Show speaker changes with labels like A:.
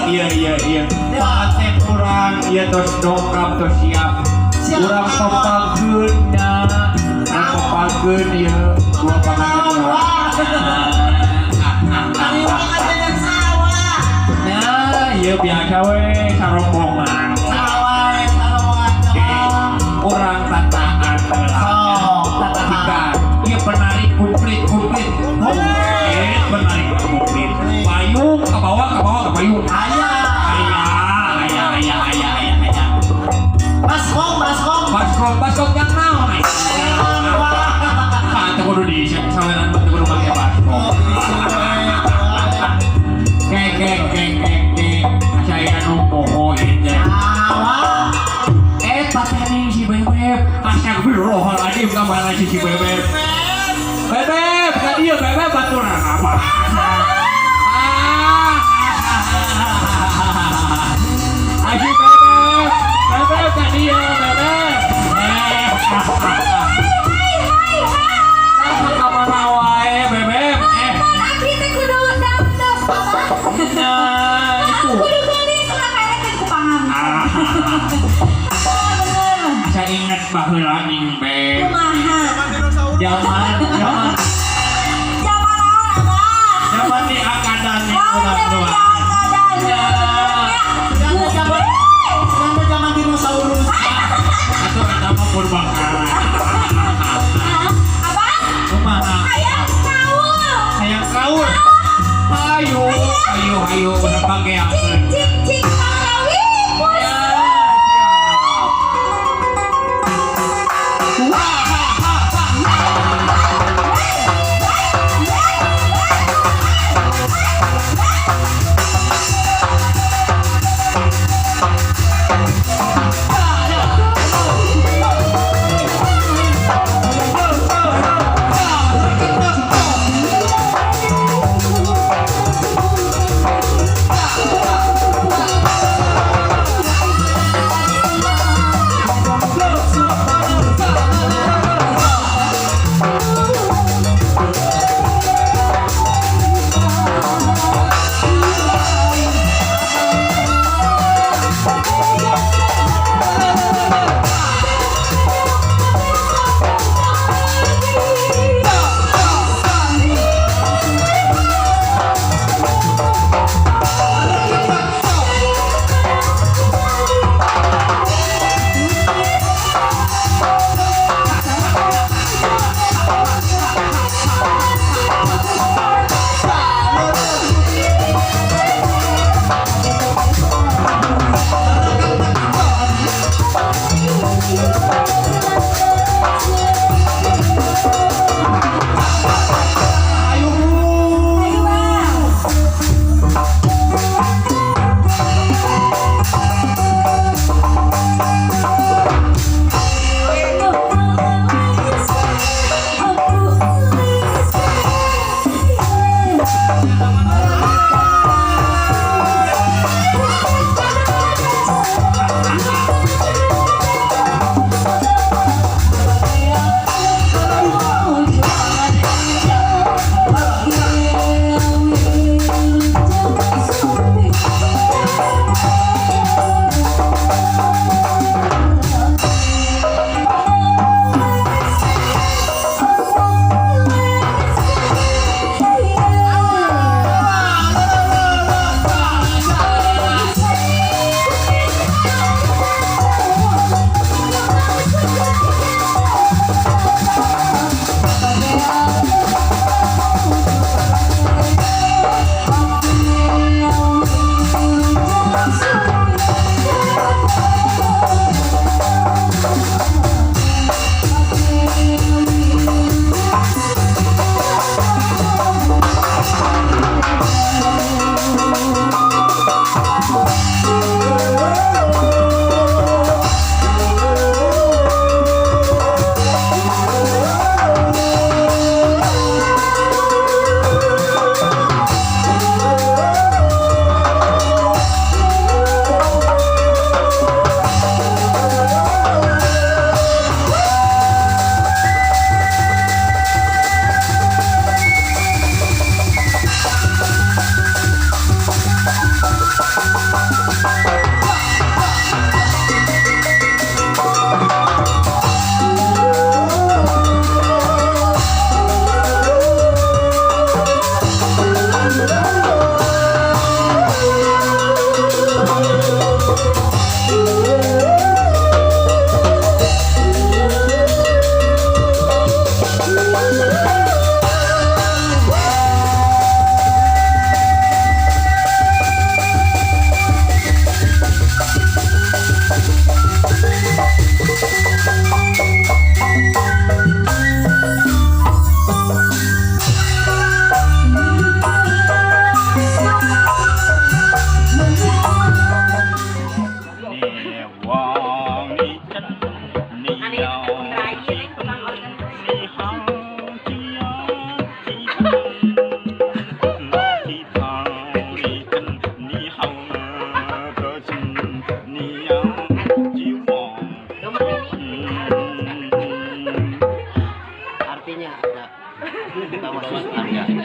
A: Iya. Paten kurang, iya tos dongkap tos siap. Kurang pepageun nya. Kurang pepageun ieu. Dua panganten urang. Nah, ieu biasa we sarombongan. Urang tataan heula. Jika ieu penari komplit komplit. Komplit penari komplit. Payung ke bawah ke bawah ke payung.
B: Aya.
A: Aya, aya, aya, aya, aya, aya.
B: Baskom, baskom.
A: Baskom, baskom yang naon? Ah, teu kudu di saweran teu kudu make baskom. Kek kek kek kek kek. Saya nu poho ieu teh. Eta teh nih si Bebeb. Astagfirullahaladzim ka mana si si Bebeb? Bebeb, ka dieu Bebeb baturan apa? Ah. Aji Bebeb, Bebeb ka dieu Bebeb. Eh. Nah, ka mana wae Bebeb? Eh,
C: Abdi teh kudu dapdos Abah.
A: Nah itu.
C: Kudu geulis ulah kaerekeun ku pangan.
A: Ah.
C: Bener.
A: Saya ingat baheula ning Beb.
C: Kumaha?
A: Zaman zaman
C: Zaman naon Abah?
A: Zaman di akadan nih
C: Oh,
A: urang
C: zaman
A: doang.
C: di akadan.
A: Ya.
B: Zaman zaman dinosaurus.
A: Atau eta mah purbakala.
C: Abah,
A: Kumaha?
C: hayang kaul.
A: Hayang kaul. Ayo, ayo, ayo, udah pakai.
C: Cing cing cing pangrawit.
A: Ya, siap. Wah, ha, ha, ha.
D: Artinya ada di bawah ada.